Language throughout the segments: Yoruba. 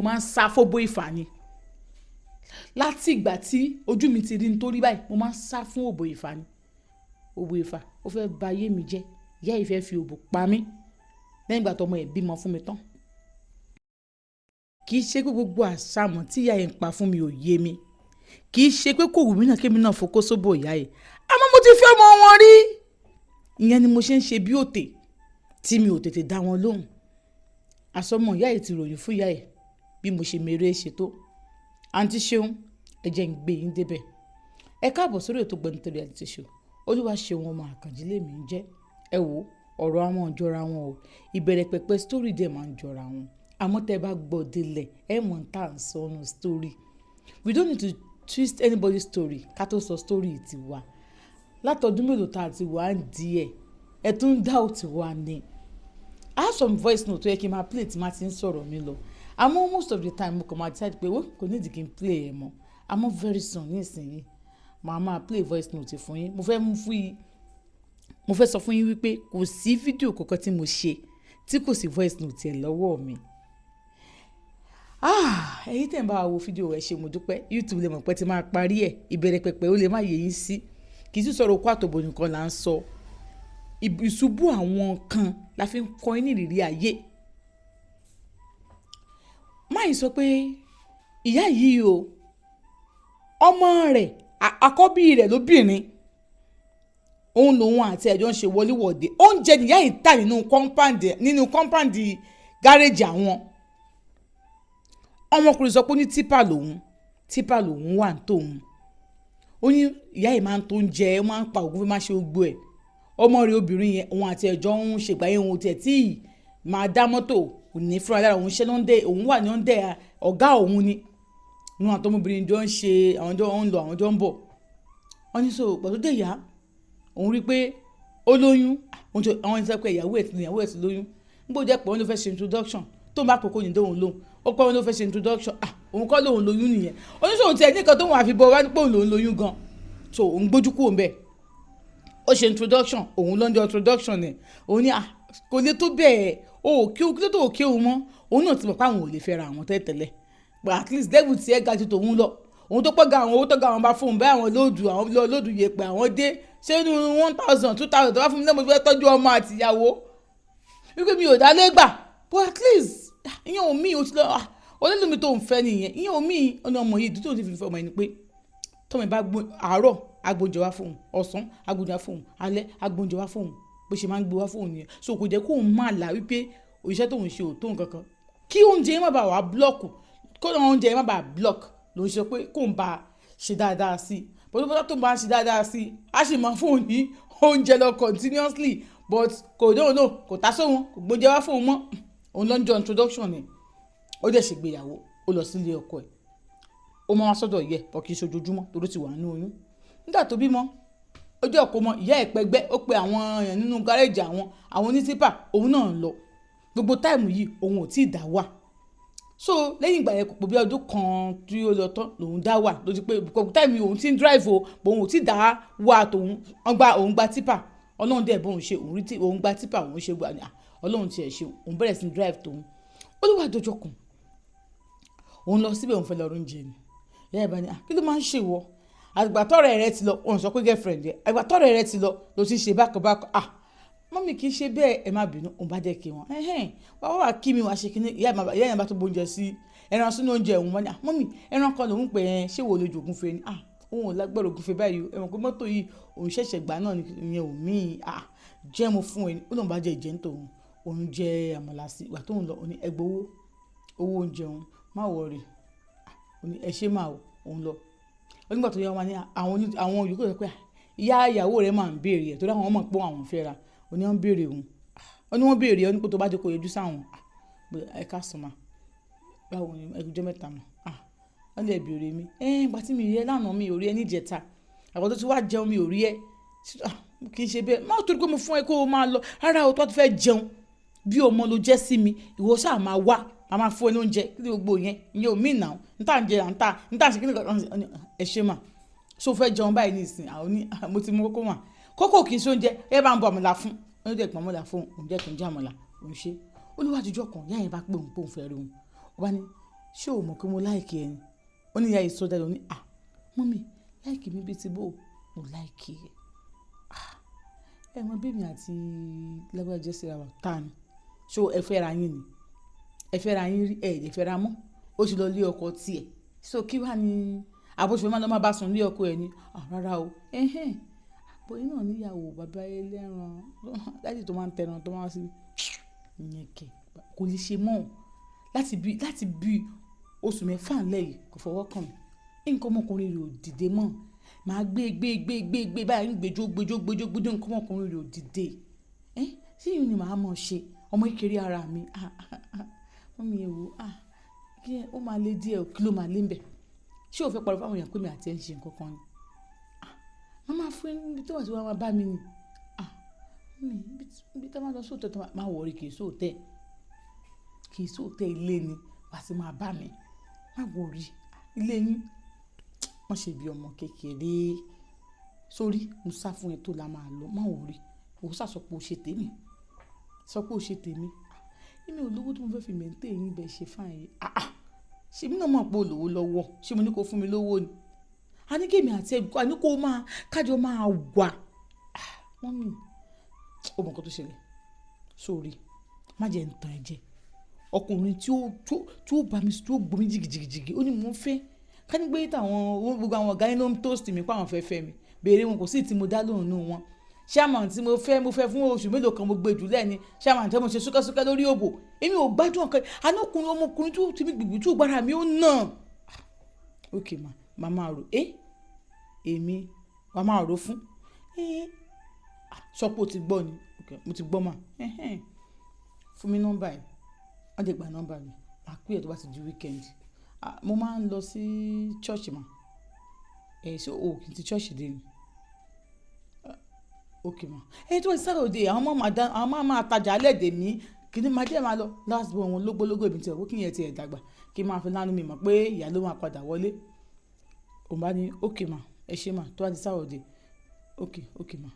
Mo máa ń sá fóbó ìfà ni. Láti ìgbà tí ojú mi ti rí nítorí báyìí, mo máa ń sá fún òbò ìfà ni. Òbò ìfà, ó fẹ́ ba ayé mi jẹ́. Ìyá yìí fẹ́ fi òbò pa mí lẹ́yìn ìgbà tó ọmọ ẹ̀ bímọ fún mi tán. Kì í ṣe pé gbogbo àṣàmọ̀ tí ìyá yìí ń pa fún mi ò yé mi. Kì í ṣe pé kò wù mí náà kí èmi náà fokó sóbò ìyá yìí. Àmọ́ mo ti fẹ́ ọmọ wọn rí. Ìyẹn ni mo ṣe ń ṣe bí òtè tí mi ò tètè dá wọn lóhùn. Àsọmọ ìyá yìí ti ròyìn fún ìyá yìí bí mo ṣe mèrè ṣe tó. Àǹtí Ṣeun, ẹ jẹ́ ń gbé yín débẹ̀. Ẹ káàbọ̀ sórí ètò Gbẹnutọ́ Reality Show. Olúwa ṣeun ọmọ Àkànjí lèmi ń jẹ́. Ẹ wò, ọ̀rọ̀ àwọn ò jọra wọn o. Ìbẹ̀rẹ̀ pẹ̀pẹ̀ story dẹ̀ máa ń jọra wọn. Àmọ́ tẹ bá gbọ́ délẹ̀, ẹ mọ̀ n tá ń sọ nínú story. We don't need to twist anybody's story ká tó sọ story tiwa. Látọdún mélòó tá a ti wà ń di ẹ̀, ẹ tún doubt wa ni. I have some voice note tó yẹ kí n máa play tí màá ti ń sọ̀rọ̀ mi lọ. Àmọ́ most of the time, mo kàn máa decide pé ó kò need kí n play ẹ̀ mọ́. Àmọ́ very soon nísìnyí, màá máa play voice note fún yín. Mo fẹ́ mú fún yín, mo fẹ́ sọ fún yín wípé kò sí fídíò kankan tí mo ṣe tí kò sí voice note ẹ̀ lọ́wọ́ mi. Ah, ẹ̀yin tẹ̀ ń bá wa wo fídíò, ẹ ṣé, mo dúpẹ́. YouTube lè mọ̀ pé tí máa parí ẹ̀, ìbẹ̀rẹ̀ pẹ̀pẹ̀ ó lè má yé yín sí. Kì í sì sọ̀rọ̀ okó àtòbò nìkan là ń sọ. Ìṣubú àwọn kan la fi ń kọ́ yín ní ìrírí ayé. Máì sọ pé ìyá yìí o, ọmọ rẹ̀ àkọ́bí rẹ̀ lóbìnrin, òun lòun àti ẹ̀jọ́ ń ṣe wọléwọ̀de. Oúnjẹ nìyá yìí tà nínú compound gáréèjì àwọn. Ọmọkùnrin sọ pé ó ní tipper lòun, tipper lòun wà ní tòun. Ó ní ìyá yìí máa ń tó oúnjẹ, ó máa ń pa ògúnfe, máa ń ṣe gbogbo ẹ̀. Ọmọ rẹ̀ obìnrin yẹn, òun àti ẹ̀jọ́ ń ṣègbà yẹn, òun tiẹ̀ tí máa dá mọ́tò kò ní fúnra lára òun ṣe lóńdè, òun wà ní òǹdè ọ̀gá òun ni. Òun àtọmọbìnrin jọ ń ṣe, àwọn jọ ń lọ, àwọn jọ ń bọ̀. Wọ́n ní so pẹ̀lú dé ìyá òun rí i pé ó lóyún. Àwọn ẹni sọ pé ìyàwó ẹ̀ ti lóyún. Nígbà tó jẹ́ pé wọ́n ló fẹ́ ṣe introduction, tó ń bá kókó ní dóhùn lóhùn, ó pẹ́, wọ́n ló fẹ́ ṣe introduction. Ah, òun kọ́ lòun lóyún nìyẹn. Oníṣòwò tiẹ̀ ní nǹkan tó wọ́n àfi bọ́ wá pé òun lòun lóyún gan, so òun gbójú kúrò ńbẹ̀. Ó ṣe introduction, òun ló ń jọ introduction ẹ̀. Òun ní, ah, kò lè tó bẹ́ẹ̀ o, kí o kí ló tó kí òun mọ́. Òun náà ti mọ̀ pé àwọn ò lè fẹ́ra àwọn tẹ́tẹ́lẹ̀, but at least level tiẹ̀ ga ju tòun lọ. Òun tó pọ̀ ga, àwọn owó tó ga, àwọn bá fóun bẹ́ẹ̀, àwọn load, àwọn lọ load yẹpẹ̀, àwọn dé ṣé inú 1,000, 2,000 tó bá fún mi náà, mo fẹ́ tọ́jú ọmọ àti ìyàwó, wípé mi ò dá lé gbà. But at least ìyẹn ò mí o ti lọ olólùmí tó ń fẹ́ nìyẹn. Ìyẹn ò mí ọ̀nà ọmọ yìí tó ti fi fẹ́ ọmọ yìí ni pé tọ́mọ ìbá gbó àárọ̀, agbóúnjẹ wá fóun, ọ̀sán, agbóúnjẹ wá fóun, alẹ́, agbóúnjẹ wá fóun. Bó ṣe máa ń gbé wá fóun nìyẹn. So kò jẹ́ kóun máa là wípé òṣìṣẹ́ tóun ṣe ò tó nǹkan kan, kí oúnjẹ yẹn má bàa wá block, kó oúnjẹ yẹn má bàa block ló ń ṣe pé kóun bá ṣe dáadáa sí i. Bó tó bá ṣe dáadáa sí i, á sì máa fóun ní oúnjẹ lọ continuously, but kò dóhùn náà, kò tá sóhun, kò gbóúnjẹ wá fóun mọ́. Òun ló ń jọ introduction ni. Ó dẹ̀ ṣègbéyàwó, ó lọ sílé ọkọ ẹ̀. Ó máa wá sọ́dọ̀ yẹ bọ́, kì í ṣe ojoojúmọ́ torí ti wà nínú oyún. Nígbà tó bímọ, ojú ọkọ mọ ìyá ẹ̀ pẹ́gbẹ́, ó pe àwọn èèyàn nínú gáréèjì àwọn onítìpà, òun náà ń lọ. Gbogbo time yìí, òun ò tí ì dá wà. So lẹ́yìn ìgbà yẹn, kò pé bí ọdún kan tí ó lọ tán lòun dá wà lójú pé time yìí òun ti ń drive o, bò òun ò tí ì dá wà tòun. Wọ́n gba, òun gba tipper, Ọlọ́run dẹ̀ bóun ṣe, òun rí tí òun gba tipper, òun ṣe gbà, Ọlọ́run tiẹ̀ ṣe, òun bẹ̀rẹ̀ sí ní drive tòun. Ó ló wà dọjọ́ kan, òun lọ síbẹ̀, òun fẹ́ lọ oúnjẹ ni. Ìyá ìbá ni, ah, kí ló máa ń ṣe wọ? Àgbàtọ́rẹ̀ rẹ ti lọ, òun sọ pé girlfriend rẹ, àgbàtọ́rẹ̀ rẹ ti lọ ló ti ṣe bákan bákan. Ah, mummy, kì í ṣe bẹ́ẹ̀, ẹ má bínú. Òun bá jẹ́ kí wọ́n ẹ̀hẹ́n wá wá kí mi wá ṣe kíní. Ìyá ìyá bá tó gbóúnjẹ sí ẹran sínú oúnjẹ òun, wọ́n ní, ah, mummy, ẹran kan lòun pè ẹ́, ṣé wo lè jògùn fe ni? Ah, òun ò lágbára ògúnfe báyìí o. Ẹ mọ̀ pé mọ́tò yìí òun ṣẹ̀ṣẹ̀ gbà náà ìyẹn ò mí. Ah, jẹ́ mo fún ẹ. Ó lóun bá jẹ ìjẹ́ ń tòun, òun jẹ àmàlà sí ìgbà tóun lọ. Òun ní ẹgbẹ́ owó, owó oúnjẹ òun, má worry. Ó ní ẹ ṣé máa o. Òun lọ. Ó nígbà tó yá, wọn ní àwọn yòókù sọ pé ìyá ìyàwó rẹ̀ máa ń béèrè ẹ̀, torí àwọn mọ̀ pé àwọn fẹ́ ra. Ó ní wọ́n ń béèrè òun. Ó ní wọ́n béèrè ẹ, ó ní pé tó bá dé kó yọjú sáwọn. Ẹ káàsán ma, báwo ni? Ẹ kú ọjọ́ mẹ́ta mà. Ah, wọ́n lè béèrè mi. Ẹ ìgbà tí mi rí ẹ lánàá, mi ò rí ẹ níjẹta. Àgbà tó ti wá jẹun, mi ò rí ẹ. Kì í ṣe bẹ́ẹ̀. Má torí pé mo fún ẹ kó o máa lọ. Rárá o, tó bá ti fẹ́ jẹun, bí ọmọ ló jẹ́ sí mi, ìwọ ṣáà máa wá, a máa fún ẹ ní oúnjẹ. Kí ni gbogbo yẹn? Ìyẹn ò mean now. N tà ń jẹ, à ń tà, n tà ṣe kí ni kan? Ẹ ṣé mà. Ṣé o fẹ́ jẹun báyìí nísìnyí? Àwọn ní mo ti mú kókó mà. Kókó kì í ṣe oúnjẹ. Ẹ bá ń bọ àmàlà fún. Ó ní dẹ̀ pọn àmàlà fún òun, jẹ́ kí n jẹ àmàlà. Òun ṣe. Ó ní wá dijọ́ kan, ìyá yẹn bá pé òun pé òun fẹ́ rí òun. Ó bá ní Ṣé o mọ̀ pé mo like ẹ ni? Ó ní ìyá yìí sọ jáde, ó ní, "Ah, mummy, like mi bí ti bó, mo like ẹ." Ah, ẹ mọ bí èmi àti lágbájá jẹ́ síra wa, ta ni? Ṣé ẹ fẹ́ ra yín ni? Ẹ fẹ́ ra yín rí, ẹ lè fẹ́ ra mọ́. Ó ti lọ lé ọkọ tí ẹ. So kí wà ní àbó ṣe fẹ́ máa lọ máa bá sùn lé ọkọ ẹ ni? Ah, rárá o. Ẹhẹ́n. Bó iná ní ìyàwó bàbá ẹlẹ́ran, daddy tó máa ń tẹran tó máa ń wá sí ìyẹn kẹ̀, kò lè ṣe mọ́. Láti bí oṣù 6 ńlẹ̀ yìí kò fọwọ́ kàn mí. Nǹkan ọmọkùnrin rẹ̀ ò dìde mọ́. Màá gbé, gbé, gbé, gbé, gbé báyìí ń gbẹjọ, gbẹjọ, gbẹjọ, gbẹjọ, nǹkan ọmọkùnrin rẹ̀ ò dìde. Ẹ́, ṣé ìyun ni màá mọ̀ ṣe? Ọmọ kékeré ara mi. Ah, ah, ah. Mummy ẹ wò, ah, kí ẹ, ó máa lé díẹ̀, kí ló máa lé ń bẹ̀? Ṣé o fẹ́ pariwo fún àwọn èèyàn pé èmi àti ẹ ń ṣe nǹkan kan ni? Ah, màá máa fún ẹ níbi tí wàá ti wá máa bá mi ni. Ah, mummy, ibi tí a máa lọ sí hotel tó máa worry, kì í ṣe hotel. Kì í ṣe hotel, ilé ni wà á ti máa bá mi. Má worry, ilé yín. Má ṣe bí ọmọ kékeré. Sórí, mo sá fún ẹ tó la máa lọ. Má worry. Ó sá sọ pé o ṣe tèmi. Sọ pé o ṣe tèmi. Èmi ò lówó tí mo fẹ́ fi maintain yín bẹ́ẹ̀ ṣe fine yìí. Ah, ah. Ṣé èmi náà mọ̀ pé o lówó lọ́wọ́? Ṣé mo ní kó fún mi lówó ni? A ní kí èmi àti ẹ, a ní kó máa, ká jọ máa wà. Ah, mummy, ó mọ nǹkan tó ṣẹlẹ̀. Sórí, má jẹ ń tan ẹ jẹ. Ọkùnrin tí ó bá mi, tí ó gbó mi jìgìjìgì, ó ní mò ń fẹ́. Ká ní pé táwọn, gbogbo àwọn ọ̀gá yín ló ń toast mi pé àwọn fẹ́ fẹ́ mi. Béèrè wọn, kò sí tí mo dá lóhùn nínú wọn. Chairman tí mo fẹ́, mo fẹ́ fún oṣù mélòó kan, mo gbé jù lẹ́ni. Chairman tí mo ṣe súkẹ́súkẹ́ lórí òbò. Èmi ò gbádùn ọ̀kan. Àná ọkùnrin, ọmọkùnrin tó ti mi gbìgbì tí ó gbára mi ó nà. Okay ma, màá máa rò. Eh, èmi, wàá máa rò fún. Eh, sọ pé o ti gbọ́ ni. Okay, mo ti gbọ́ mà. Ẹhẹ́n. Fún mi nọ́mbà ẹ. Wọ́n dẹ̀ gba nọ́mbà mi. Màá pè ẹ́ tó bá ti di weekend. Ah, mo máa ń lọ sí church mà. Eh, ṣé o kì í ti church dé ni? Okay ma. Eh, tó bá ti Saturday, àwọn máa máa dá, àwọn máa máa tajà lẹ́dẹ̀ mí. Kí ni máa jẹ́ máa lọ. Last born wọn lógbólógbó, èmi tí ẹ wò kí ìyẹn ti ẹ̀ dàgbà. Kí n máa fi lánàá mi mọ̀ pé ìyá ló máa padà wọlé. Òun bá ní okay ma, ẹ ṣé ma, tó bá di Saturday. Okay, okay ma,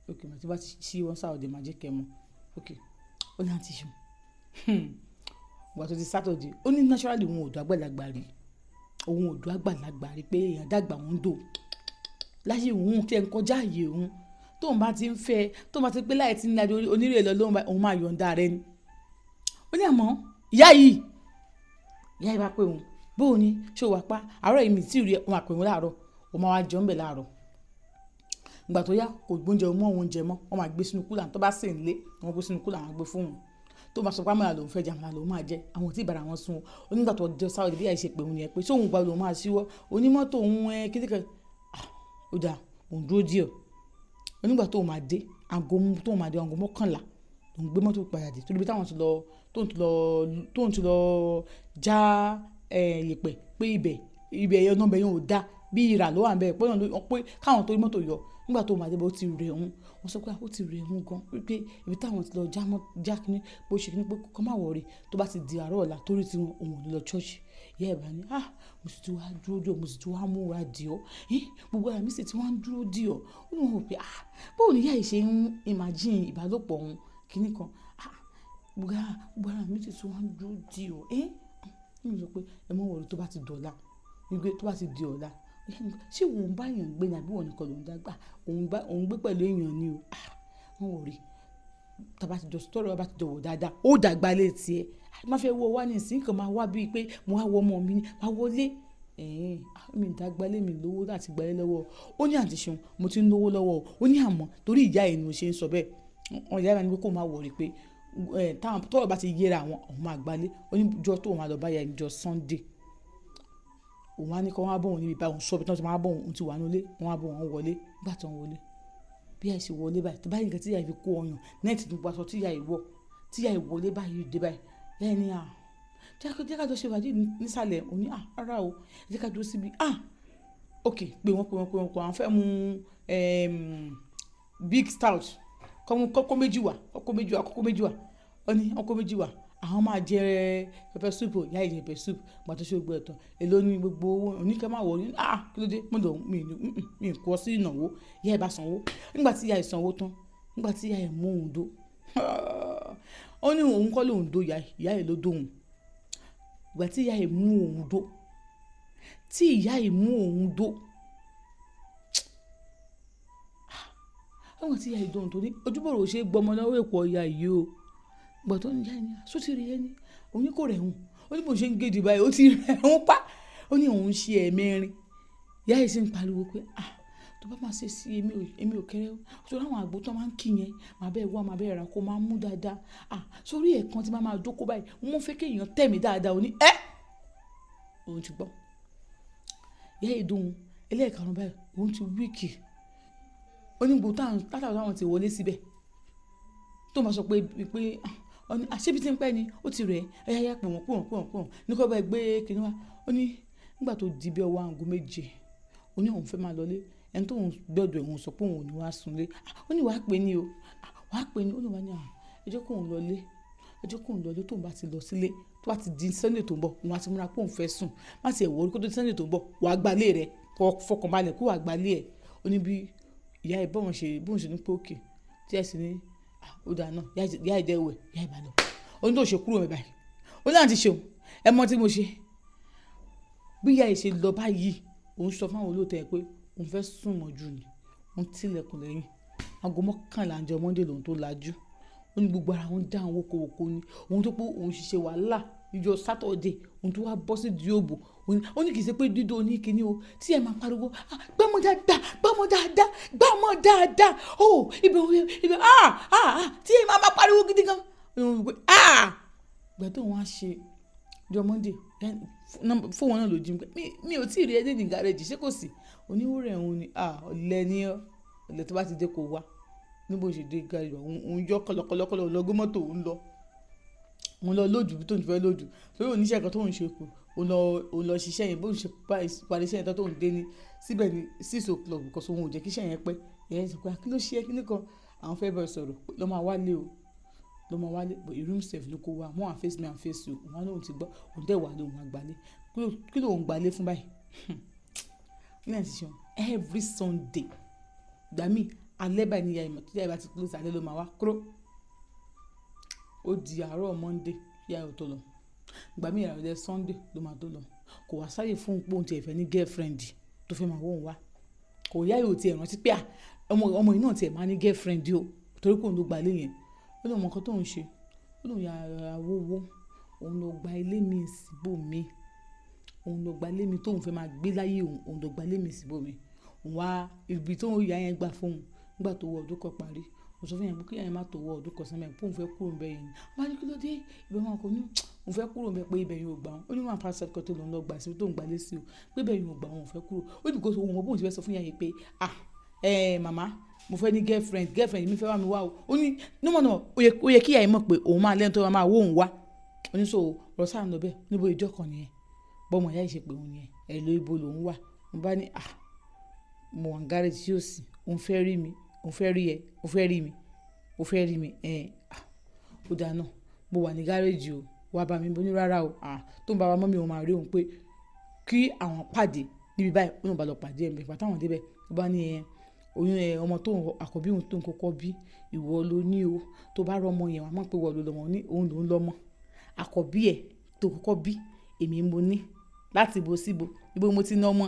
okay ma, tí bá ti ṣí wọn Saturday, màá jẹ́ kí ẹ mọ̀. Okay. Ó ní àǹtí Ṣeun. Ìgbà tó di Saturday, ó ní naturally òun ò dó àgbàlagbà rí. Òun ò dó àgbàlagbà rí pé èèyàn dàgbà òun dò. Láyé òun tí ẹ ń kọjá ààyè òun. Tóun bá ti ń fẹ́, tóun bá ti pé láì tí ń lájú onírè lọ lóhùn, òun máa yọ̀ǹda rẹ̀ ni. Ó ní àmọ́ ìyá yìí bá pé òun, bó o ní, ṣé o wà pa? Àárọ̀ yìí mi tí ì rí ẹ, òun máa pè wọ́n láàárọ̀. Òun máa wá jẹun bẹ̀ láàárọ̀. Ìgbà tó yá, kò gbóúnjẹ mọ́ oúnjẹ mọ́. Wọ́n máa gbé sínú cooler tó bá sè nílé, wọ́n gbé sínú cooler, wọ́n gbé fún òun. Tó bá sọ pé àmàlà lòun fẹ́ jẹ, àmàlà lòun máa jẹ. Àwọn ò tí ì bára wọn sùn. Ó ní ìgbà tó dé Saturday, bí ìyá yìí ṣe pè òun nìyẹn pé ṣé òun gba lòun máa ṣíwọ́. Onímọ́tò òun ẹ kíni kan. Ah, ó dáa, òun dúró díẹ̀. Ó ní ìgbà tó máa dé, aago tó máa dé, aago 11, lòun gbé mọ́tò padà dé. Torí bí táwọn ti lọ, tóun ti lọ já yèpẹ̀ pé ibẹ̀ ọ̀nà ibẹ̀ yẹn ò dá. Bí ìrà ló wà níbẹ̀ pé ọ̀nà pé káwọn tó rí mọ́tò yọ. Nígbà tó máa dé bó ti rẹ̀ òun. Wọ́n sọ pé ó ti rẹ̀ òun gan. Wípé ibi táwọn ti lọ já mọ́, já kíní, bó ṣe kíní pé kó má worry. Tó bá ti di àárọ̀ ọ̀la torí tí wọn, òun ò ní lọ church. Ìyá ẹ̀ bá ní, "Ah, mo sì ti wá dúró dè ọ́, mo sì ti wá múra dè ọ́. Eh, gbogbo ara mi sì ti wá ń dúró dè ọ́." Ó ní wọ́n rò pé, ah, báwo ni ìyá yìí ṣe ń imagine ìbálòpọ̀ òun kíní kan. Ah, gbogbo ara mi sì ti wá ń dúró dè ọ́. Eh, ó ní sọ pé ẹ má worry tó bá ti dọ̀la. Wípé tó bá ti di ọ̀la. Ṣé òun bá èèyàn gbé ni àbí ìwọ nìkan ló ń dàgbà? Òun gbé pẹ̀lú èèyàn ni o. Ah, má worry. Tí a bá ti jọ tọrọ bá ti jọ wò dáadáa, ó dàgbà létí ẹ. Má fẹ́ wọ wá ní ìsín kan máa wá bí pé mo wá wọ ọmọ mi ni, máa wọlé. Ẹ̀hẹn, mi ò dàgbà lé mi lówó láti gba ẹ lọ́wọ́. Ó ní àǹtí Ṣeun, mo ti ń lówó lọ́wọ́ o. Ó ní àmọ́ torí ìyá ẹ ni mo ṣe ń sọ bẹ́ẹ̀. Ìyá mi ní pé kó má worry pé, tọ́rọ̀ bá ti yéra àwọn, òun máa gba lé. Ó ní ọjọ́ tó máa lọ bá ìyá ẹ ní ọjọ́ Sunday. Òun á ní kí wọ́n wá bọ̀ òun níbi báyìí, òun sọ bí wọ́n ti máa bọ̀ òun, òun ti wà nínú ilé, wọ́n wá bọ̀ òun wọlé. Nígbà tí wọ́n wọlé, bí ìyá ṣe wọlé báyìí, tí báyìí nǹkan tí ìyá fi kó ọyàn, net gbogbo aṣọ tí ìyá yìí wọ̀, tí ìyá yìí wọlé báyìí dé báyìí. Ìyá yìí ní, "À, jẹ́ ká jọ ṣe fàájì nísàlẹ̀." Òun ní, "À, rárá o, ẹ jẹ́ ká dúró síbí." "Ah, okay." Pé wọ́n, pé wọ́n, pé wọ́n, pé àwọn fẹ́ mú, big stout. Kọ́ mú kọ́kọ́ méjì wá, kọ́kọ́ méjì wá, kọ́kọ́ méjì wá. Ó ní ọkọ́ méjì wá. Àwọn máa jẹ pepper soup o. Ìyá yìí jẹ pepper soup. Ìgbà tó ṣe gbogbo ẹ̀ tán, èló ní gbogbo owó? Òun ní kí ẹ má worry. "Ah, kí ló dé?" Mo lọ, mi kó sí ìnáwó. Ìyá ẹ bá sanwó. Nígbà tí ìyá ẹ sanwó tán, nígbà tí ìyá ẹ mú òun dó, ó ní òun kọ́ lóun dó ìyá ẹ, ìyá ẹ ló dó òun. Ìgbà tó Ìgbà tí ìyá yìí mú òun dó, tí ìyá yìí mú òun dó, àwọn tí ìyá yìí dó òun tó ní ojúbọ̀rọ̀ ò ṣe é gbọmọ lọ́wọ́ èpò ọ̀yà yìí o. Ìgbà tó ní ìyá yìí ní, "Ṣó ti rí ẹ ní?" Òun ní kò rẹ̀ òun. Ó ní bó ṣe ń gé báyìí, ó ti rẹ̀ òun pa. Ó ní òun ń ṣe ẹ̀mẹrin. Ìyá yìí sì ń pariwo pé, "Ah, tó bá máa ṣe sí èmi ò kéré o. Sórí àwọn àgbo tó máa ń kí yẹn, màá bẹ́ẹ̀ wá, màá bẹ́ẹ̀ rà kó máa mú dáadáa. Ah, sórí ẹ̀kan tí màá máa jókòó báyìí, mo fẹ́ kí èèyàn tẹ̀ mí dáadáa." Ó ní, "Ẹ́!" Òun ti gbọ́. Ìyá yìí dùn ẹlẹ́ẹ̀karùn-ún báyìí, òun ti weak. Ó ní gbogbo táwọn táwọn ti wọlé síbẹ̀. Tó máa sọ pé, ó ní, "Ṣé bí tí ń pẹ́ ni? Ó ti rẹ̀ ẹ́. Ọ̀yá yá, pè wọ́n, pè wọ́n, pè wọ́n, pè wọ́n. Ní kó bá ẹ gbé kíní wá." Ó ní nígbà tó di bí ọwọ́ aago méje, ó ní òun fẹ́ máa lọlé. Ẹni tó ń gbọ́dọ̀ òun sọ pé òun ò ní wá súnlé. Ó ní wàá pè ní o. Wàá pè ní. Ó ní wàá ní, "À, ẹ jẹ́ kó òun lọlé. Ẹ jẹ́ kó òun lọlé." Tó ń bá ti lọ sílé, tó bá ti di Sunday tó ń bọ̀, òun á ti múra pé òun fẹ́ sùn. Má ti ẹ̀ wọrí kó tó di Sunday tó ń bọ̀, wàá gba ilé rẹ̀. Kó fọkànbalẹ̀ kó wá gba ilé ẹ̀. Ó ní bí ìyá yìí bá òun ṣe ní pé okay. Tí ẹ sì ní, "Ah, ó dáa náà." Ìyá yìí dẹ́ wẹ̀, ìyá yìí bá lọ. Ó ní tó ṣe kúrò níbẹ̀ báyìí. Ó ní àǹtí ṣeun, ẹ mọ̀ tí mo ṣe. Bí ìyá yìí ṣe lọ báyìí, òun sọ fún àwọn olóòtú ẹ pé òun fẹ́ sùn mọ́jú ni. Òun tí ìlẹ̀kùn lẹ́yìn. Aago mọ́kànlá ọjọ́ Monday lòun tó lajú. Ó ní gbogbo ara òun dá òun wokowoko ni. Òun tó pé òun ṣiṣẹ́ wàhálà níjọ́ Saturday, òun tó wá bọ́ sí ìdí òbò. Ó ní kì í ṣe pé dídó ní kíní o. Tí ẹ máa pariwo, "Ah, gbọ́mọ dáadáa, gbọ́mọ dáadáa, gbọ́mọ dáadáa. Oh, ibẹ̀, ibẹ̀, ah, ah, ah." Tí ẹ máa pariwo gidi gan. Ó ní wọ́n wí pé, "Ah!" Ìgbà tó òun á ṣe ọjọ́ Monday, fóònù náà ló jí mi pé mi ò tí ì rí ẹ dé ní gárẹ́jì, ṣé kò sí? Ó ní ó rẹ̀ òun ni. "Ah, ọ̀lẹ ni ọ́. Ọ̀lẹ tó bá ti dé kó wá." Ní bó ṣe dé gárẹ́jì, òun yọ kọ̀lọ̀kọ̀lọ̀ òun lọ gbé mọ́tò òun lọ. Òun lọ load bí tó ń fẹ́ load. Torí oníṣẹ́ kan tó ń ṣe kù. Òun lọ ṣiṣẹ́ yẹn bó ṣe parí iṣẹ́ yẹn tán tó ń dé ní síbẹ̀ ní 6 o'clock because òun ò jẹ́ kí iṣẹ́ yẹn pẹ́. Ìyá yẹn sọ pé, "Kí ló ṣe ẹ́ kíní kan?" Àwọn fẹ́ bá ẹ sọ̀rọ̀. Lọ máa wálé o. Lọ máa wálé. But room self ló kó wá. More and face me and face you. Òun á lóhun ti gbọ́. Òun dẹ̀ wá lé òun máa gba ilé. Kí ló ń gba ilé fún báyìí? Ní àǹtí ṣeun, every Sunday, ìgbà mí alẹ́ báyìí ní ìyá yìí mọ̀ tí ìyá yìí bá ti close alẹ́ ló máa wá kúrò. Ó di àárọ̀ Monday kí ìyá yìí tó lọ. Ìgbà mí ìrọ̀lẹ́ Sunday ló máa tó lọ. Kò wá sáyé fún pé òun tí ẹ fẹ́ ní girlfriend tó fẹ́ máa wò ó wá. Kò ìyá yìí ò tí ẹ rántí pé à, ọmọ yìí náà tí ẹ máa ní girlfriend o torí pé òun ló gba ilé yẹn. Ó ní òun mọ nǹkan tó ń ṣe. Ó ní òun ya wówó. Òun lọ gba ilé mi síbò mi. Òun lọ gba ilé mi tó òun fẹ́ máa gbé láyé òun. Òun lọ gba ilé mi síbò mi. Òun wá ibi tó ìyá yẹn gbà fún òun nígbà tó wọ ọdún kan parí. Ó sọ fún ìyá yẹn pé kí ìyá yẹn má tó wọ ọdún kan sẹ́mẹ̀ pé òun fẹ́ kúrò níbẹ̀ yẹn ni. Wọ́n bá ní kí ló dé? Ibẹ̀ wọn kò ní òun fẹ́ kúrò níbẹ̀ pé ibẹ̀ yẹn ò gbà wọ́n. Ó ní one pass kan tó lòun lọ gbà síbi tó ń gba ilé sí o. Pé ibẹ̀ yẹn ò gbà wọ́n, òun fẹ́ kúrò. Ó ní because òun mọ̀ bó òun ṣe fẹ́ sọ fún ìyá yẹn pé, "Ah, màmá, mo fẹ́ ní girlfriend, girlfriend mi fẹ́ wá mi wá o." Ó ní no, no, no, ó yẹ kí ìyá yẹn mọ̀ pé òun máa lẹ́nu tó máa wó òun wá. Ó ní so ọ̀rọ̀ sáà ń lọ bẹ́ẹ̀. Níbo ìjọ kan nìyẹn. Bọ́mọ ìyá yìí ṣe pé òun nìyẹn. Hello, ibo lòun wà. Mo bá ní, "Ah, mo wà ní garage tí ó sì. Òun fẹ́ rí mi, òun fẹ́ rí ẹ, òun fẹ́ rí mi, òun fẹ́ rí mi." Ẹ̀, ah, ó dáa náà. Mo wà ní garage o. Wá bá mi. Mo ní rárá o. Ah, tó ń bá wa mummy òun máa rí òun pé kí àwọn pàdé níbi báyìí. Ó ní òun bá lọ pàdé ẹ̀ níbẹ̀. Ìgbà táwọn dé bẹ̀, ó bá ní ẹ, oyún ẹ, ọmọ tó ń àkọ́bí òun tó ń kọ́kọ́ bí, ìwọ ló ní o. Tó bá rọ ọmọ yẹn, wàá mọ̀ pé ìwọ ló lọ́mọ. Ó ní òun ló ń lọ́mọ. Àkọ́bí ẹ̀ tó kọ́kọ́ bí, èmi mo ní láti ibo síbo. Ibo mo ti ná ọmọ.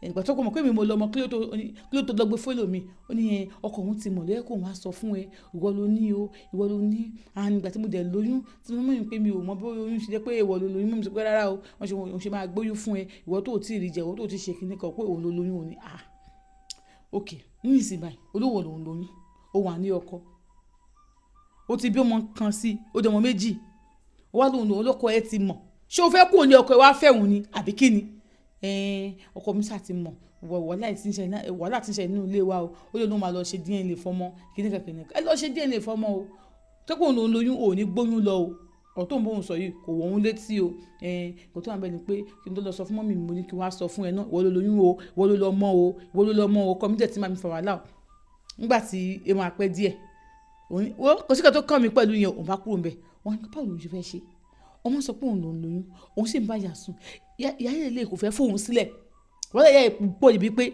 Ìgbà tó kò mọ̀ pé èmi mo lọ́mọ, kí ló tó, kí ló tó lọ gbé fún ẹlòmíì? Ó ní ẹ, ọkọ òun ti mọ̀ ló yẹ kó òun wá sọ fún ẹ. Ìwọ ló ní o. Ìwọ ló ní. And ìgbà tí mo dẹ̀ lóyún, tí mo mọ̀ pé mi ò mọ̀ bí oyún ṣe jẹ́ pé ìwọ ló lóyún. Mummy sọ pé rárá o. Wọ́n ṣe, òun ṣe máa gbóyún fún ẹ. Ìwọ tó ò tí ì rí jẹ, ìwọ tó ò tí ì ṣe kíní kan pé òun ló lóyún. Ó ní, ah, okay. Ní ìsìn báyìí, olówó lòun lóyún. Ó wà ní ọkọ. Ó ti bí ọmọ kan sí, ó di ọmọ méjì. Ó wá lóhùn lòun lọ́kọ ẹ ti mọ̀. Ṣé o fẹ́ kúrò ní ọkọ ẹ wá fẹ́ òun ni àbí kí ni? Ọkọ mi ṣá ti mọ̀. Wàhálà tí ń ṣe, wàhálà tí ń ṣe nínú ilé wa o. Ó lè lóun máa lọ ṣe DNA fọ́mọ. Kíní kan kíní kan. Ẹ lọ ṣe DNA fọ́mọ o. Tó pé òun lòun lóyún, ò ní gbóyún lọ o. Ọ̀rọ̀ tó ń bá òun sọ yìí kò wọ òun létí o. Nǹkan tó wà níbẹ̀ ni pé kí n tó lọ sọ fún mummy mi, mo ní kí n wá sọ fún ẹ náà. Ìwọ ló lóyún o. Ìwọ ló lọ́mọ o. Ìwọ ló lọ́mọ o. Ọkọ mi dẹ̀ tí máa mi fa wàhálà o. Nígbà tí ẹ máa pẹ́ díẹ̀, òun ní, wo kò sí nǹkan tó kàn mí pẹ̀lú ìyẹn, òun bá kúrò níbẹ̀. Wọ́n ní báwo ló ṣe fẹ́ ṣe? Ọmọ sọ pé òun lòún lóyún, òun sì ń bá ìyá sùn. Ìyá yìí lè kò fẹ́ fóun sílẹ̀. Wàhálà ìyá yìí pọ̀ débi pé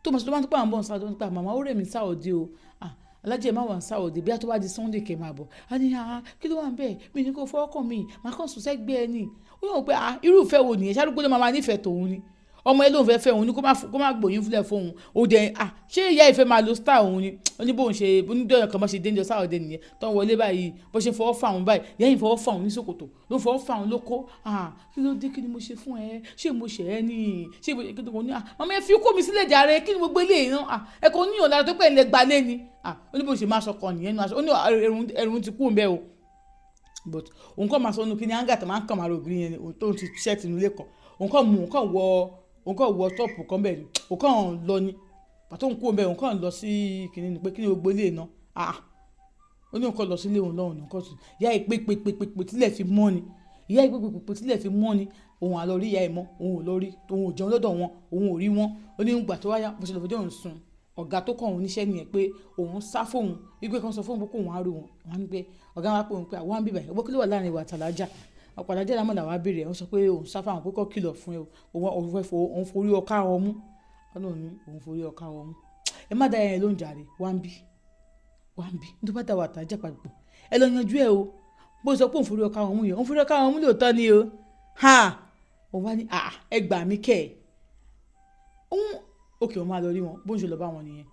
tó máa sọ tó bá ń tó pé àwọn bọ̀ ń sá, tó ń pa màmá ó rẹ̀ mí Saturday o. Ah, Alájẹ má wà ní Saturday, bí a tó bá di Sunday kẹ́ máa bọ̀. A ní, ah, kí ló wà níbẹ̀? Mi ní kó fọwọ́ kàn mí, màá kàn sùn sẹ́gbẹ́ ẹ ni. Ó yàn pé ah, irúfẹ́ wo nìyẹn? Ṣárúgbó ló máa nífẹ̀ẹ́ tòun ni? Ọmọ ẹ lóun fẹ́ fẹ́ òun ni, kó má gbòyún fúnlẹ̀ fóun. Ó dẹ̀ ah, ṣé ìyá ìfẹ́ máa lo star òun ni? Ó ní bóun ṣe onídọ̀yàn kan bá ṣe dénjọ sáwọ́dẹ nìyẹn tó ń wọlé báyìí, bó ṣe fọwọ́ fà òun báyìí, ìyá yìí fọwọ́ fà òun ní ṣòkòtò, ló fọwọ́ fà òun lóko. Ah, kí ló dé? Kí ni mo ṣe fún ẹ? Ṣé mo ṣe ẹ ní? Ṣé mo ṣe kí ni mo ní? Ah, màmá, ẹ fi kó mi sílẹ̀ jàre. Kí ni gbogbo eléyìí náà? Ah, ẹ kò ní ọ̀la tó pẹ̀ ń lẹ gbalé ni. Ah, ó ní bóun ṣe máa sọkọ nìyẹn nínú aṣọ. Ó ní ẹrù ti kú ń bẹ́ o, but òun kọ́ máa sọ ọ́nù kí ni hanger tó máa ń kàn máa ro ògiri yẹn ni òun tó ń ti ṣẹ́ẹ̀tì nílé kan. Òun kàn mú, òun kàn wọ, òun kàn wọ top kan bẹ́ẹ̀ ni, òun kàn lọ ni. Pàtó òun kú òun bẹ́ẹ̀, òun kàn lọ sí kìnìún ni pé kí ni gbogbo eléyìí náà? Ah, ó ní òun kàn lọ sílé òun lọ́hùn ní kóòtù. Ìyá yìí pé pé pé pé pé tílẹ̀ fi mọ́ ni. Ìyá yìí pé pé pé tílẹ̀ fi mọ́ ni. Òun à lọ rí ìyá yìí mọ́, òun ò lọ rí, òun ò jẹun lọ́dọ̀ wọn, òun ò rí wọn. Ó ní ìgbà tó wáyà, bó ṣe lọ fẹjọ́ òun sùn ọ̀gá tó kọ̀ òun níṣẹ́ nìyẹn pé òun sá fóun, wípé kan sọ fóun pé kóun á rí òun. Wọn ní pé ọ̀gá wa pé òun pé àwọn bíbà ẹ̀, kí ló wà láàrin ìwà àtàlájà? Ọ̀pọ̀ alájà lámọ̀ làwọn á béèrè ẹ̀. Wọ́n sọ pé òun sá fáwọn, pé kó kìlọ̀ fún ẹ, òun fẹ́ fo, òun forí ọkà ọmú. Ọlọ́run ní òun forí ọkà ọmú. Ẹ má dá ẹ lóúnjẹ àrè wá ń bí, wá ń bí nítorí bá dá wà tàjà papọ̀, ẹ lọ yanjú ẹ o. Bó sọ pé òun forí ọkà ọmú yẹn, òun forí ọkà ọmú lóòótọ́ ni o. Ha, òun wá ní ẹ gbà mí kẹ́ ẹ̀. Òun òkè, òun máa lọ rí wọn. Bó ń ṣe lọ bá wọn nìyẹn.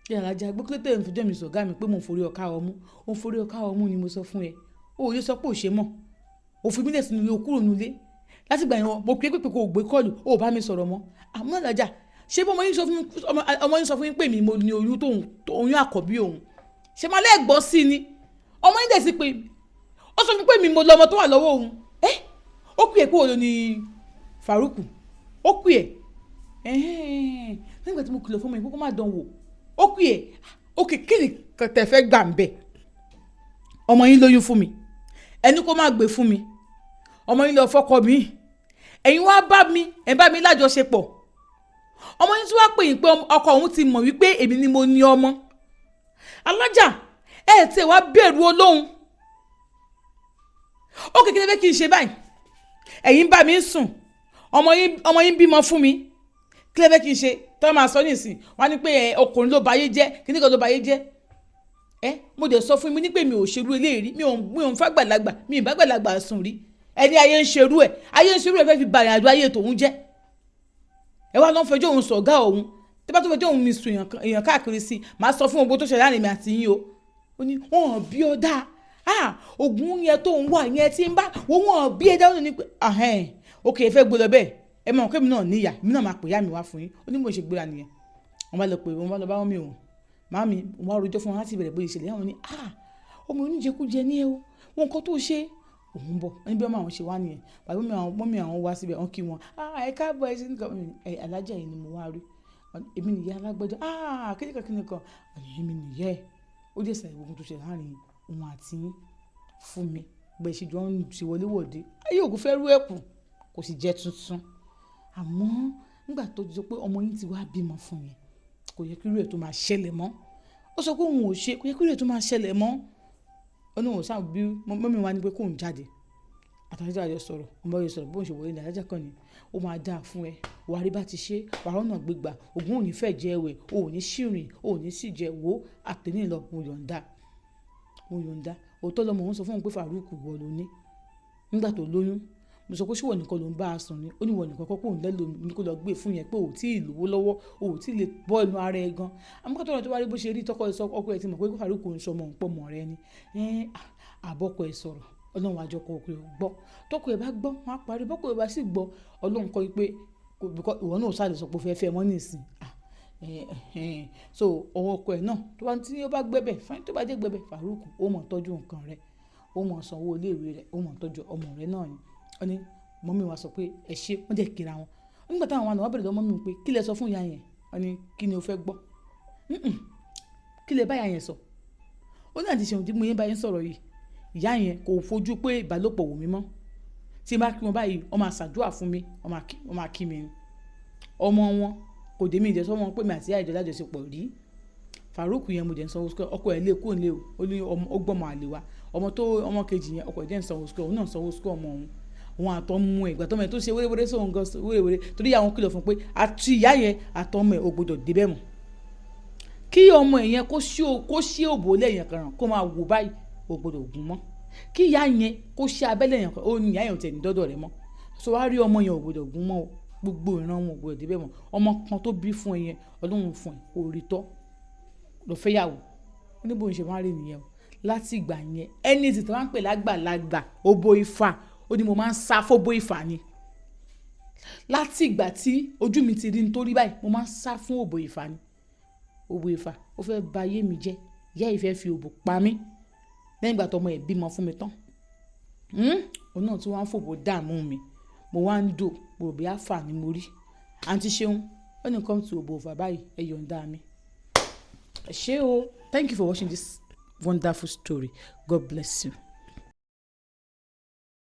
Kí alájà gbókúlé ń fi jẹ́ mi sọ̀gá mi pé mò ń forí ọkà ọmú, òun forí ọkà ọmú ni mo sọ fún ẹ. O ò lè sọ pé ò ṣe mọ́. Òfin mílẹ̀ sínú ilé, o kúrò nílé. Láti gbà yẹn, mo pè é pé kò gbé call, o ò bá mi sọ̀rọ̀ mọ́. Àmọ́ alájà, ṣé bí ọmọ yín sọ fún mi, ọmọ yín sọ fún yín pé mi mo ní oyún tóun, oyún àkọ́bí òun, ṣé máa lẹ́gbọ́ sí ni? Ọmọ yín dẹ̀ sí pé ó sọ fún mi pé mi mo lọ́mọ tó wà lọ́wọ́ òun. Ẹ́, ó pè é pé òun ni Faruku. Ó pè é nígbà tí mo kìlọ̀ fún mi pé kó má dán wò. Ó pè é òkè. Kí ni tẹ̀ fẹ́ gbà ń bẹ̀? Ọmọ yín lóyún fún mi, ẹni kó má gbé fún mi. Ọmọ yín lọ fọkọ mi, ẹ̀yin wá bá mi, ẹ̀ bá mi lájọṣepọ̀. Ọmọ yín tí wàá pè yín pé ọkọ òun ti mọ̀ wípé èmi ni mo ní ọmọ. Alájà, ẹ tẹ wá bẹ̀rù Ọlọ́hun. Ó kékeré fẹ́ kí n ṣe báyìí. Ẹ̀yin bá mi sùn, ọmọ yín bímọ fún mi. Kí lè fẹ́ kí n ṣe? Tọ́ máa sọ nísìn wọ́n á ní pé ẹ ọkùnrin ló bayé jẹ́, kíní kan ló bayé jẹ́. Ẹ mo dẹ̀ sọ fún mi ní pé mi ò ṣerú eléyìí rí. Mi ò ń fàgbàlagbà, mi ì bá gbàlagbà sùn rí. Ẹni ayé ń ṣerú ẹ, ayé ń ṣerú ẹ, fẹ́ fi bàrìn àjò ayé tòun jẹ́. Ẹ wá lọ́n fẹjọ́ òun sọ̀gá òun. Tí bá tó fẹjọ́ òun mi sùn èèyàn káàkiri sí i, màá sọ fún ogun tó ṣẹlẹ̀ láàrin mi àti yín o. Ó ní wọn bí ọ dáa. Ah, ogun yẹn tó ń wà yẹn tí ń bá wọn bí ẹ dáhùn ní pé ahẹ́n ok, ẹ fẹ́ gbé lọ bẹ́ẹ̀. Ẹ mọ̀ pé mi náà níyà, mi náà máa pè yá mi wá fún yín. Ó ní mo ṣe gbéra nìyẹn. Wọ́n bá lọ pè, wọ́n bá lọ bá wọn mi ò màámi, wọ́n wá rojọ́ fún wọn láti ìbẹ̀rẹ̀ bóyá ìṣẹ̀lẹ̀. Àwọn ní ah, ọmọ oníjẹkújẹ ní ẹ o, wọn nǹkan tó ṣe òun bọ̀. Wọ́n ní bí ọmọ àwọn ṣe wá nìyẹn. Bàbá mi, àwọn mọ́mí àwọn wá síbẹ̀, wọ́n kí wọn, ah, ẹ káàbọ̀, ẹ ṣe nǹkan ẹ. Alájà yìí ni mo wá rí, èmi nìyá alágbẹ́jọ́. Ah, kíníkan kíníkan, èmi nìyá ẹ̀. Ó dẹ̀ ṣàlàyé gbogbo tó ṣe láàrin òun àti yín fún mi, bẹ́ẹ̀ ṣe jọ ń ṣe wọléwọ̀de. Ayé òkú fẹ́ rú ẹ̀kú, kò sì jẹ́ tuntun. Àmọ́ nígbà tó ti sọ pé ọmọ yín ti wá bímọ fún mi, kò yẹ kí irú ẹ̀ tó máa ṣẹlẹ̀ mọ́. Ó sọ pé òun ò ṣe, kò yẹ kí irú ẹ̀ tó máa ṣẹlẹ̀ mọ́. Ó ní òun sáà bí mọ́mí wa ní pé kóun jáde àtàlájà àjọ sọ̀rọ̀. Ọmọ yìí sọ̀rọ̀ bóun ṣe wọlé ní alájà kan ni ó máa dáa fún ẹ, wàá rí bá ti ṣe, wàá rọ́nà gbégbà, ògùn ò ní fẹ́ jẹ́ ẹwẹ̀, ò ní ṣìrìn, ò ní sì jẹ́ wo àtẹ̀ní lọ. Mo yọ̀ǹda, mo yọ̀ǹda. Òótọ́ lọmọ òun sọ fún òun pé Faruku wọ ló ní. Nígbà tó lóyún, mo sọ pé ṣé ìwọ nìkan ló ń bá a sùn ni? Ó ní ìwọ nìkan kọ́, pé òun lẹ́lò ní kó lọ gbé fún yẹn, pé ò tí ì lówó lọ́wọ́, ò tí ì lè bọ́ ẹnu ara ẹ gan. Àmọ́ kó tó lọ, tó wá rí bó ṣe rí tọkọ ẹ sọ, ọkọ ẹ ti mọ̀ pé Faruku ń sọmọ òun pọ̀ mọ́ rẹ ni. Àbọ̀kọ ẹ sọ̀rọ̀, Ọlọ́run àjọkọ ọkọ ẹ gbọ́. Tọkọ ẹ bá gbọ́, wọn á parí. Bọ́kọ ẹ bá sì gbọ́, Ọlọ́run kọ́ pé ìwọ náà ò sáà lè sọ pé o fẹ́ fẹ́ mọ́ nísìn. So ọwọ́ ọkọ ẹ náà tó bá tí ó bá gbẹ́bẹ̀ fine, tó bá dé gbẹ́bẹ̀, Faruku ó mọ̀ tọ́jú nǹkan rẹ̀, ó mọ̀ sanwó ilé ìwé rẹ̀, ó mọ̀ tọ́jú ọmọ rẹ̀ náà ni. Ó ní mummy wa sọ pé ẹ ṣé, wọ́n dẹ̀ kíra wọn. Nígbà táwọn wà náà, wọ́n bẹ̀rẹ̀ lọ́wọ́ mummy pé kí lẹ sọ fún ìyá yẹn? Wọ́n ní kí ni o fẹ́ gbọ́? Kí lẹ bá ìyá yẹn sọ? Ó ní àǹtí Ṣeun tí mo yẹn bá yẹn sọ̀rọ̀ yìí, ìyá yẹn kò fojú pé ìbálòpọ̀ wò mí mọ́. Tí n bá kí wọn báyìí, wọ́n máa ṣàdúrà fún mi, wọ́n máa kí mi ni. Ọmọ wọn kò dé mi ìjẹ́ sọ wọn pé mi àti ìyá ìjọ lájọṣepọ̀ rí. Faruku yẹn, mo dẹ̀ ń sanwó school ọkọ ẹ̀ lé kúrò nílé o. Ó ní ọmọ ó gbọ́mọ àlè wa, ọmọ tó ọmọ kejì yẹn, ọkọ ẹ̀ dẹ̀ ń sanwó school, òun náà sanwó school ọmọ òun, òun àtọmọ ẹ̀. Ìgbà tọmọ ẹ̀ tó ṣe wéréwéré sóhun gan wéréwéré, torí ìyá wọn kìlọ̀ fún pé àti ìyá yẹn àtọmọ ẹ̀ ò gbọdọ̀ débẹ̀ mọ́. Kí ọmọ ẹ̀ yẹn kó ṣí òbò lẹ́yìn kan kó máa wò báyìí, ò gbọdọ̀ gùn mọ́. Kí ìyá yẹn kó ṣí abẹ́lẹ̀ yẹn kan, ó ní ìyá yẹn ò tẹ̀ ní dọ́dọ̀ rẹ̀ mọ́. So wá rí ọmọ yẹn, ò gbọdọ̀ gún mọ́ o. Gbogbo ìran wọn ò gbọdọ̀ débẹ̀ mọ́. Ọmọ kan tó bí fún ẹ yẹn, Ọlọ́run fún ẹ, kó rí tọ́, lọ fẹ́ yàwó. Ó ní bóun ṣe máa rí nìyẹn o. Láti ìgbà yẹn, ẹni tí wọ́n ń pè lágbàlagbà, òbò Ifá, ó ní mo máa ń sá fóbó Ifá ni. Láti ìgbà tí ojú mi ti rí nítorí báyìí, mo máa ń sá fún òbò Ifá ni. Òbò Ifá, ó fẹ́ ba ayé mi jẹ́. Ìyá yìí fẹ́ fi òbò pa mí lẹ́yìn ìgbà tó ọmọ ẹ̀ bímọ fún mi tán. Òun náà tí wọ́n á fòbò dààmú mi. Mo wá ń dò, mo rò bí àfà ni mo rí. Aunty Ṣeun, when it comes to òbò Ifá báyìí, ẹ yọ̀ǹda mi. Ẹ ṣé o. Thank you for watching this wonderful story. God bless you.